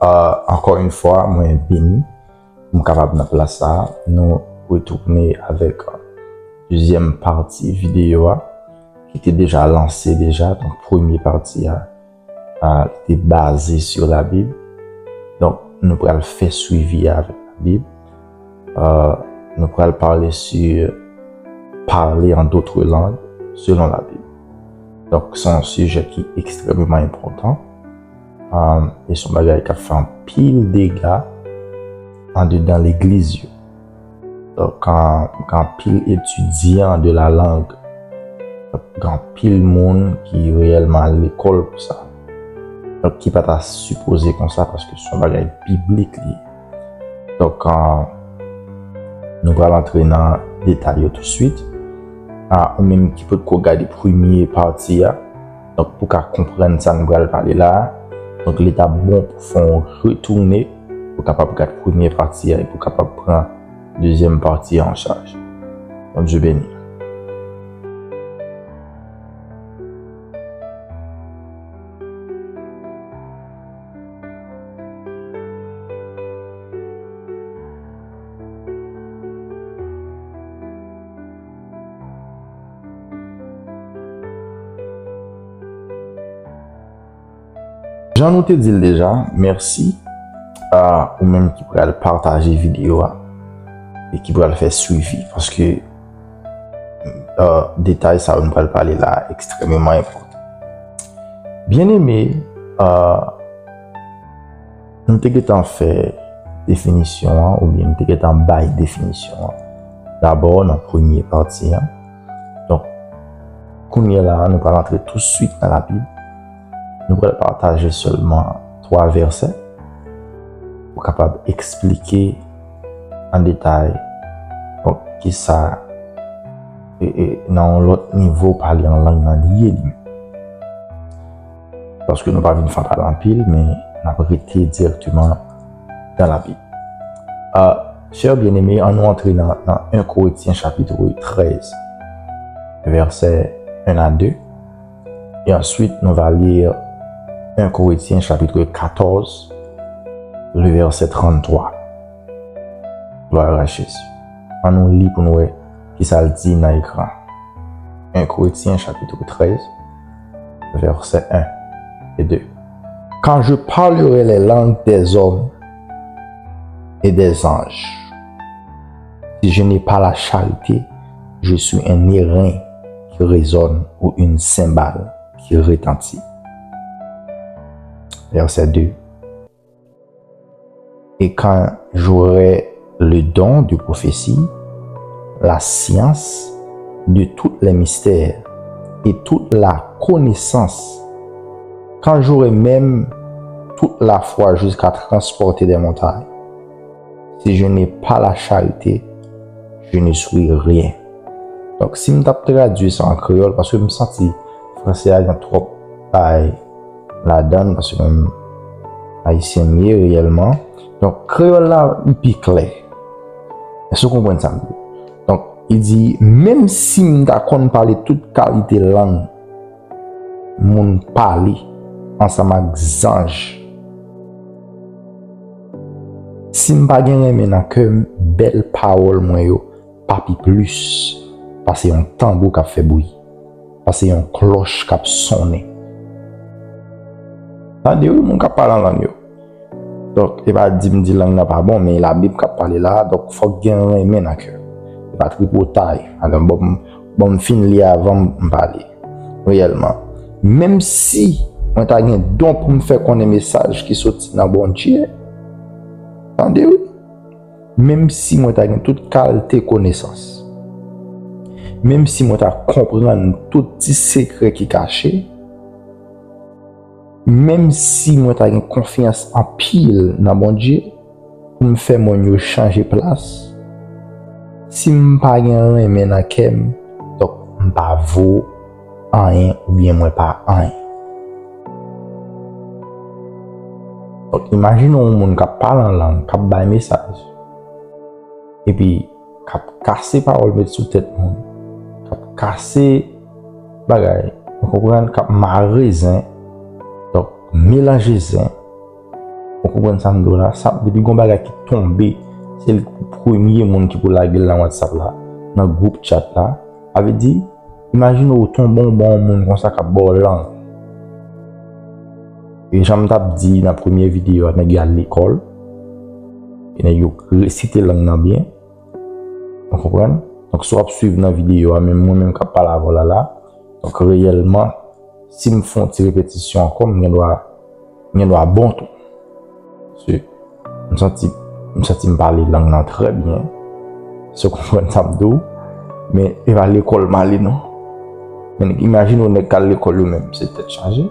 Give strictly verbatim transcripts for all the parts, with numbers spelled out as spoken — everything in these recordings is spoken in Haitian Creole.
Uh, ankò yon fwa, mwen beni pou m kapab nan plas sa a. Nou retounen avèk dezyèm pati videyo a ki te deja lanse deja. Donk, premye pati a, a, li te baze sou Labib. Donk, nou pral fè swivi a avèk Labib. Euh, nou pral pale sou parler en d'autres langues selon la Bible. Donk, se yon sijè ki ekstrèmeman enpòtan. Euh, e se yon bagay k ap fè anpil dega andedan legliz yo. Donk, gen, gen anpil etidyan de la lang, gen anpil moun ki reyèlman al lekòl pou sa. Donk, ki pa ta sipoze konsa, paske se yon bagay biblik li ye. Donk, euh, nou pral antre nan detay yo tousuit. A, ou menm ki potko gade premye pati a, donk, pou ka konprann sa nou pral pale la a, donk, li ta bon pou fè yon retounen, pou kapab gade premye pati a, e pou kapab pran dezyèm pati a an chaj. Bondye beni. Jan nou te di l deja, mèsi a ou menm ki pral pataje videyo a e ki pral fè swivi, paske, euh, detay sa yo nou pral pale la ekstrèmeman enpòtan. Byeneme, euh, nou te gentan fè definisyon an, oubyen nou te gentan bay definisyon an dabò nan premye pati an. Donk, kounye a la, nou pral antre tousuit nan Labib. Nou pral pataje sèlman twa vèsè pou kapab eksplike an detay, bon, kisa, e, e, nan yon lòt nivo, pale an lang nan li ye li menm. Paske nou pa vin fè pale anpil, men n ap rete dirèkteman dans la Bible. Ah, chè byeneme, ann nou antre nan, nan un Korentyen chapit trèz, vèsè un à deux. Et ensuite, nous va lire un Corinthiens chapitre quatorze, le verset trente-trois. Gloire à Jésus. Ann nou li pou nou wè kisa l di nan ekran. Un Corinthiens chapitre treize, verset un et deux. Quand je parlerai les langues des hommes et des anges, si je n'ai pas la charité, je suis un airain qui résonne ou une cymbale qui retentit. Verset deux. Et quand j'aurai le don de prophétie, la science de tous les mystères et toute la connaissance, quand j'aurai même toute la foi jusqu'à transporter des montagnes, si je n'ai pas la charité, je ne suis rien. Donk, si m t ap tradui sa an kreyòl, paske m santi franse a gen twòp bagay ladan l, paske mwen menm ayisyen m ye reyèlman. Donk, kreyòl la, li pi klè. Èske w konprann sa m di? Donk, li di, menm si m ta konn pale tout kalite lang moun pale ansanm ak zanj, si m pa gen renmen nan kè m, bèl pawòl mwen yo pa pi plis pase yon tanbou k ap fè bri, pase yon klòch k ap sonnen. Tande wi, moun k ap pale an lang yo. Donk, e pa di m di lang nan pa bon, men Labib k ap pale la a, donk fòk gen renmen nan kè w. E pa tripotay. Adan, bon, m, bon, m fin li avan m pale. Reyèlman, menm si mwen ta gen don pou m fè konnen mesaj ki soti nan Bondye, tande wi, menm si mwen ta gen tout kalite konesans, menm si mwen ta konprann tout ti sekrè ki kache, menm si mwen ta gen konfyans anpil nan Bondye pou m fè moun yo chanje plas, si m pa gen renmen nan kè m, donk, m pa vo anyen oubyen mwen pa anyen. Donk, imajine yon moun k ap pale an lang, k ap bay mesaj, epi k ap kase pawòl met sou tèt moun, k ap kase bagay, ou konprann, k ap mare zen, donk, melanje zen, Ou konprann sa m di w la? Sa, depi gon bagay ki tonbe, se li ki premye moun ki pou lage l nan WhatsApp la, nan gwoup chat la. Sa vle di, imajine w tonbe w ba yon moun konsa k ap ba w lang. E jan m t ap di nan premye videyo a, nèg yo al lekòl, e nèg yo resite lang nan byen. Ou konprann? Donk, si w ap swiv nan videyo a, menm mwen menm k ap pale avè w la la, donk, reyèlman, si m fè yon ti repetisyon ankò, m gen dwa, m gen dwa bon tou. Paske m santi, m santi m pale lang nan trè byen. Si w konprann sa m di w, men e pa lekòl m ale non. Men imajine w nèg k al lekòl yo menm, se tèt chaje.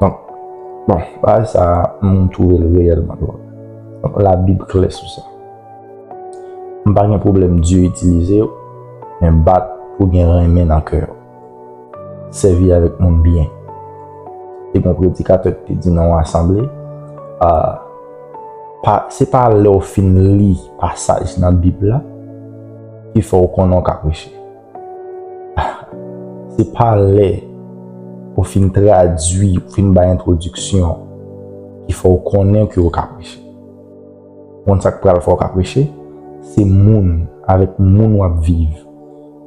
Donk, bon, bagay sa a, m twouve l reyèlman dwòl. Donk, Labib klè sou sa. M pa gen pwoblèm Dye itilize w, men bat pou gen renmen nan kè w. Sèvi avèk moun byen. Te gen yon predikatè ki te di nan yon asanble, ah, pa, se pa lè w fin li pasaj nan Bib la ki fè w konnen w ka preche. Se pa lè ou fin tradui, ou fin bay entwodiksyon ki fè w konnen ke w ka preche. Konn sa k pral fè w ka preche? Se moun, avèk moun w ap viv.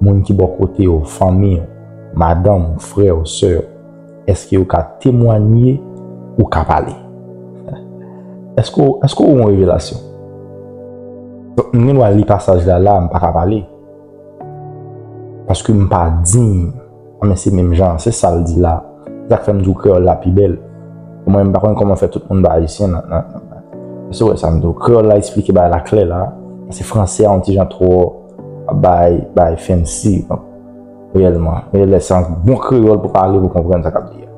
Moun ki bò kote w, fanmi w, madanm ou, frè w, sè w. Èske yo ka temwanye ou ka pale? Èske w, èske w gen yon revelasyon? Donk, m gen dwa li pasaj la, la, m pa ka pale. Paske m pa diy. Ah, men se menm jan, se sa l di la. Se sa k fè m di w kreyòl la pi bèl. Mwen, m pa konn kòman fè tout moun pa ayisyen nan, nan, nan, nan. Èske w wè sa m di w? Kreyòl la eksplike bagay la klè la. Se franse a yon ti jan twò bay, bay fancy. Donk, reyèlman, reyèlman, se yon bon kreyòl pou pale, pou konprann sa k ap di a.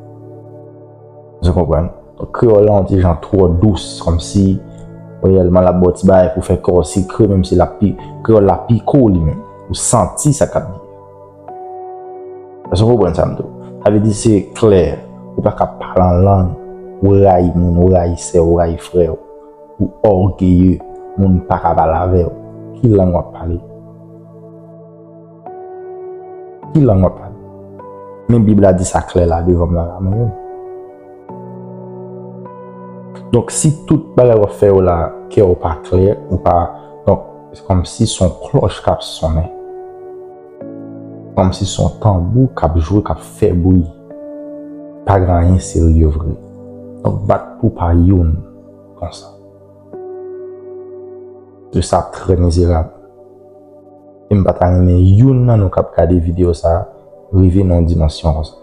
Ou konprann? Donk, kreyòl la yon ti jan twò dous, kòmsi reyèlman l ap ba w ti bagay pou fè kè w sikre, menm si l ap pi, kreyòl la pike w li menm. Ou santi sa k ap di. Èske w konprann sa m di w? Sa vle di se klè, ou pa ka pale an lang, ou rayi moun, ou rayi sè w, ou rayi frè w, ou ògeye, moun pa ka pale avè w. Ki lang w ap pale? Ki lang w ap pale? Men Bib la di sa klè la devan m la, la mwen menm. Donk, si tout bagay w ap fè yo la, kè w pa klè, ou pa, donk, se kòmsi se yon klòch k ap sonnen. Kòmsi se yon tanbou k ap jwe, k ap fè bri. Pa gen anyen serye vre. Donk, bat pou pa youn konsa. Se sa ap trè mizerab. E m pa ta renmen youn nan nou k ap gade videyo sa a rive nan yon dimansyon konsa.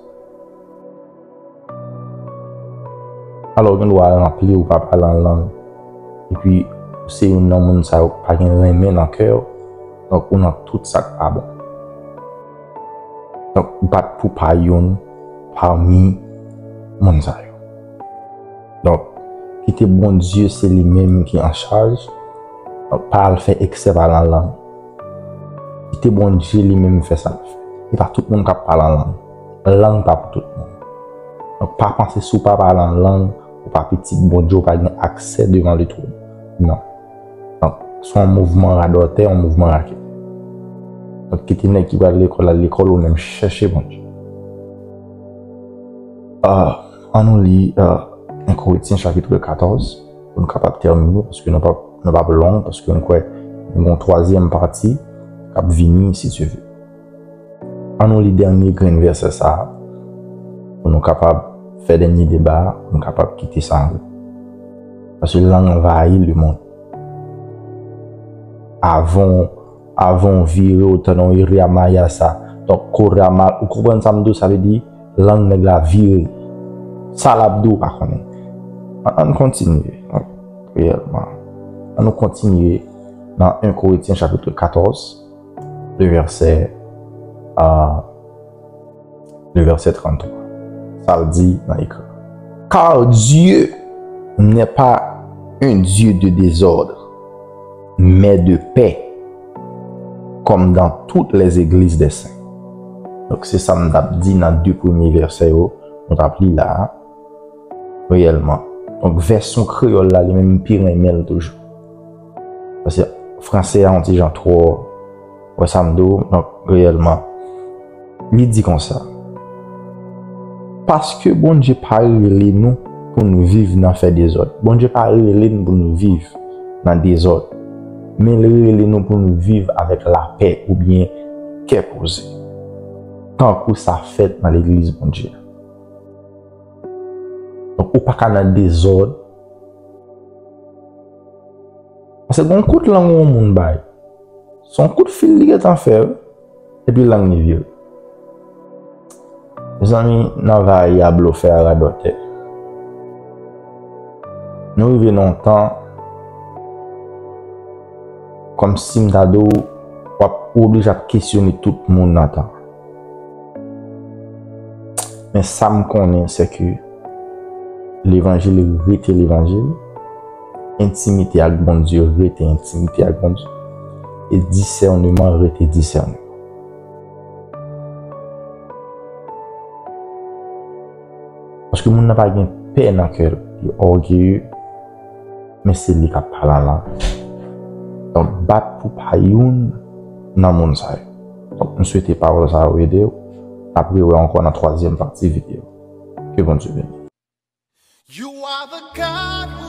Alò, ou gen dwa ranpli ou pa pale an lang. Epi, ou se youn nan moun sa yo k pa gen renmen nan kè w. Donk, ou nan tout sa k pa bon. Donk, bat pou pa youn pami moun sa yo. Donk, kite Bondye se li menm ki an chaj. Donk, pa al fè eksè pale an lang. Kite Bondye li menm fè sa l fè. E pa tout moun k ap pale an lang. Lang pa pou tout moun. Donk, pa panse si w pa pale an lang, ou pa pitit Bondye, ou pa gen aksè devan le twòn. Non. Donk, se yon mouvman radòtè, yon mouvman raketè. Donk, kite nèg ki pral lekòl al lekòl, ou menm chèche Bondye. Ah, ann nou li, ah, en Korentyen chapit katòz, pou nou kapab tèmine, paske nou p ap, nou p ap long, paske m kwè nou gen yon twazyèm pati k ap vini, si Dye vle. Ann nou li dènye grenn vèsè sa a, pou nou kapab fè dènye deba a, pou nou kapab kite sa ann. Paske lang anvayi lemonn. Avan, avan w vire, w tann yon iri a maya sa. Donk, korama, ou konprann sa m di w, sa vle di, lang nèg la vire. Sa l ap di w pa konnen. Ann, ann kontinye, reyèlman. Ann nou kontinye nan en Korentyen chapit katòz, le vèsè, a, le vèsè trannntwa. Sa l di nan ekri. Car Dieu n'est pas un Dieu de désordre, mais de paix, comme dans toutes les églises des saints. Donk, se sa m t ap di nan de premye vèsè yo, nou t ap li la a, reyèlman. Donk, vèsyon kreyòl la, li menm, m pi renmen l toujou. Paske franse a, yon ti jan twò, wè sa m di w, donk, reyèlman. Li di konsa, paske Bondye pa rele nou pou n viv nan fè dezòd. Bondye pa rele n pou n viv nan dezòd, men l rele nou pou n viv avèk lapè oubyen kè poze, tankou sa fèt nan legliz Bondye. Donk, ou pa ka nan dezòd. Paske gon kout lang yon moun bay, se yon kout fil li gentan fè, wi. Epi lang li vire. Mezanmi, nan vay a blofè a radòtè. Nou rive nan yon tan, kòmsi m ta di w, w ap, ou oblije ap kesyone tout moun nan tan. Men sa m konnen, se ke levanjil rete levanjil, entimite ak Bondye rete entimite ak Bondye, e disèneman rete disèneman. Paske moun nan pa gen pè nan kè l, li ògeye, men se li k ap pale la. Donk, bat pou pa youn nan moun sa yo. Donk, m swete pawòl sa yo ede w. N ap rewè ankò nan twazyèm pati videyo. Ke Bondye beni. You are the God